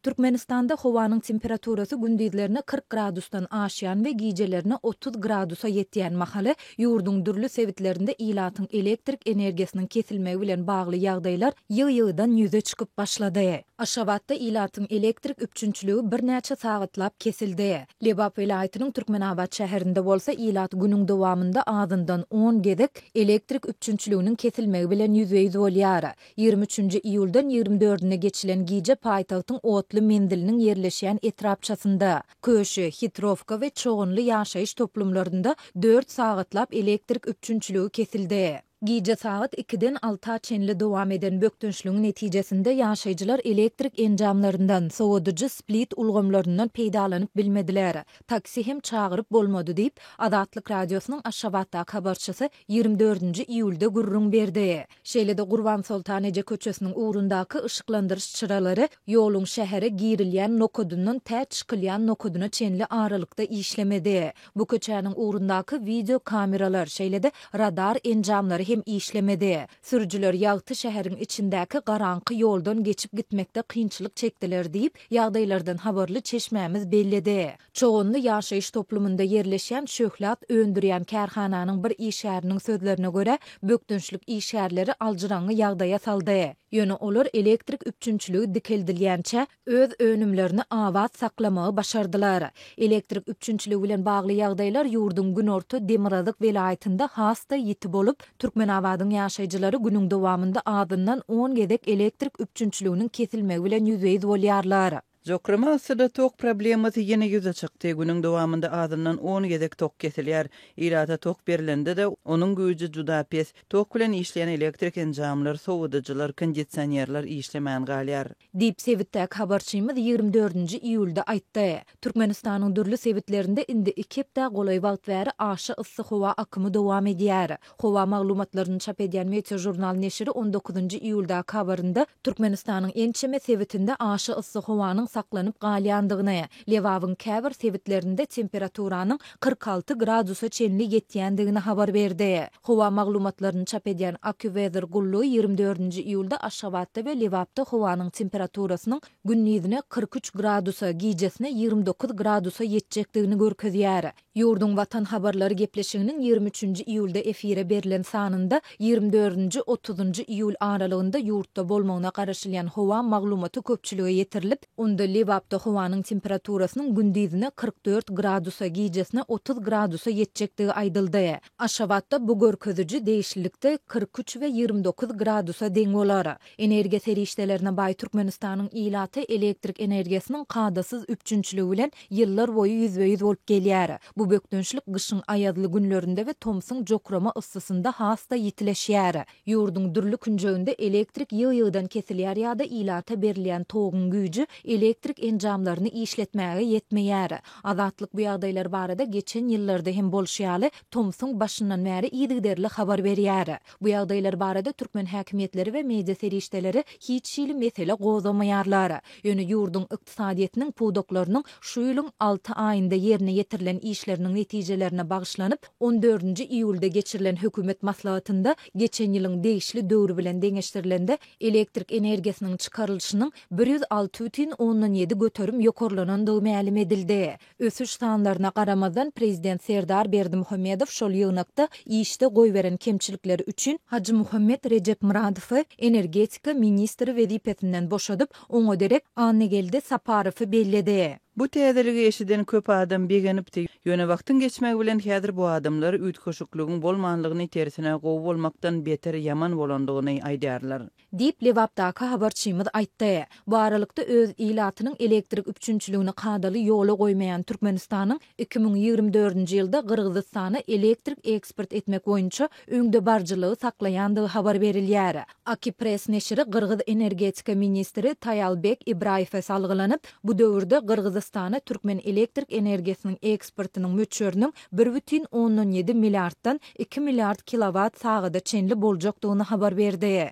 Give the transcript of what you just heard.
Türkmenistanda howanyň temperaturasy gündizlerine 40 gradusdan aşýan we gijelerine 30 gradusa ýetýän mahaly, ýurduň dürli sebitlerinde ilatyň elektrik energiýasynyň kesilmegi bilen bagly ýagdaýlar ýygy-ýygydan ýüze çykyp başlady. Aşgabatda ilatyň elektrik üpjünçiligi birnäçe sagatlap kesildi. Lebap welaýatynyň Türkmenabat şäherinde bolsa ilat günüň dowamynda azyndan on gezek elektrik üpjünçiliginiň kesilmegi bilen ýüzbe-ýüz bolýar. 23-nji iýuldan 24-üne geçilen gije paýtagtyň otly menziliniň ýerleşýän etrapçasynda, Köşi, Hitrowka we Çoganly ýaşaýyş toplumlarynda dört sagatlap elektrik üpjünçiligi kesildi. Gije sagat ikiden alta çenli dowam eden bökdençligiň netijesinde ýaşaýjylar elektrik enjamlaryndan, sowadyjy split ulgamlaryndan peýdalanyp bilmediler. Taksi hem çagyryp bolmady diýip, Azatlyk Radiosynyň Aşgabatdaky habarçysy 24-nji iýulda gürrüň berdi. Şeýle-de Gurbansoltan eje köçesiniň ugrundaky yşyklandyryş çyralary ýoluň şähere girilýän nokadyndan tä çykylýan nokadyna çenli aralykda işlemedi. Bu köçäniň ugrundaky wideo kameralar, şeýle-de radar enjamlary hem işlemedi. Sürüjiler ýagty şäheriň içindäki garaňky ýoldan geçip gitmekde kynçylyk çekdiler diýip, ýagdaýlardan habarly çeşmämiz belledi. Çoganly ýaşaýyş toplumynda ýerleşýän şöhlat öndürýän kärhananyň bir işgäriniň sözlerine görä, bökdençlik işgärleri aljyraňňy ýagdaýa saldy. Ýöne olar elektrik üpjünçiligi dikeldilýänçä, öz önümlerini abat saklamagy başardylar. Elektrik üpjünçiligi bilen bagly ýagdaýlar ýurduň günorta-demirgazyk welaýatynda has-da ýiti bolup, Türkmenabadyň ýaşaýjylary günüň dowamynda azyndan on gezek elektrik üpjünçiliginiň kesilmegi bilen ýüzbe-ýüz bolýarlar. Jokrama yssyda tok problemasy ýene ýüze çykdy. Günüň dowamynda azyndan on gezek tok kesilýär. Ilata tok berlende-de, onuň güýji juda pes. Tok bilen işleýän elektrik enjamlar, sowadyjylar, kondisionerler işlemän galýar. Diýip, sebitdäki habarçymyz 24-nji iýulda aýtdy. Türkmenistanyň dürli sebitlerinde indi iki hepdä golaý wagt bäri aşa yssy howa akymy dowam edýär. Howa maglumatlaryny çap edýän Meteožurnal neşiri on dokuzynjy iýuldaky habarynda Türkmenistanyň ençeme sebitinde aşa yssy howanyň saklanyp galýandygyny, Lebabyň käbir sebitlerinde temperaturanyň 46 gradusa çenli ýetýändigini habar berdi. Howa maglumatlaryny çap edýän AccuWeather gullugy 24-nji iýulda Aşgabatda we Lebapda howanyň temperaturasynyň gündizine 43 gradusa, gijesine 29 gradusa ýetjekdigini görkezýär. Ýurduň Watan habarlary gepleşiginiň 23-nji iýulda efire berlen sanynda 24-nji, 30-njy iýul aralygynda ýurtda bolmagyna garaşylýan howa maglumaty köpçülige ýetirilip, onda Lebapda howanyň temperaturasynyň gündizine 44 gradusa, gijesine 30 gradusa ýetjekdigi aýdyldy. Aşgabatda bu görkeziji degişlilikde 43 we 29 gradusa deň bolar. Energiýa serişdelerine baý Türkmenistanyň ilaty elektrik energiýasynyň kadasyz üpjünçiligi bilen ýyllar boýy ýüzbe-ýüz bolup gelýär. Bu bökdençlik gyşyň aýazly günlerinde we tomsuň jokrama yssysynda has-da ýitileşýär. Ýurduň dürli künjeginde elektrik ýygy-ýygydan kesilýär ýa-da ilata berilýän toguň güýji elektrik enjamlaryny işletmäge ýetmeýär. Azatlyk bu ýagdaýlar barada geçen ýyllarda hem bolşy ýaly, tomsuň başyndan bäri yzygiderli habar berýär. Bu ýagdaýlar barada türkmen häkimiýetleri we media serişdeleri hiç hili mesele gozgamaýarlar. Ýöne ýurduň ykdysadyýetiniň pudaklarynyň şu ýylyň alty aýynda ýerine ýetirilen işleriniň netijelerine bagyşlanyp, on dördünji iýulda geçirilen hökümet maslahatynda geçen ýylyň degişli döwri bilen deňeşdirilende elektrik energiýasynyň çykarylyşynyň 106,7% ýokarlanandygy mälim edildi. Ösüş sanlaryna garamazdan, prezident Serdar Berdimuhamedow şol ýygnakda işde goýberen kemçilikleri üçin Hajymuhammet Rejepmyradowy energetika ministri wezipesinden boşadyp, oňa derek Annageldi Saparowy belledi. Bu täzeligi eşiden köp adam begenipdi. Ýöne wagtyň geçmegi bilen häzir bu adamlar üýtgeşikligiň bolmanlygyny, tersine gowy bolmakdan beter ýaman bolandygyny aýdýarlar. Diýip, Lebapdaky habarçymyz aýtdy. Bu aralykda, öz ilatynyň elektrik üpjünçiligini kadaly ýola goýmaýan Türkmenistanyň 2024-nji ýylda Gyrgyzystana elektrik eksport etmek boýunça öňdebaryjylygy saklaýandygy habar berilýär. Akipress neşiri gyrgyz energetika ministri Taýalbek Ibraýewe salgylanyp, bu döwürde Gyrgyzystana türkmen elektrik energiýasynyň eksportynyň möçberiniň 1,7 milliarddan iki milliard kilowat sagada çenli boljakdygyny habar berdi.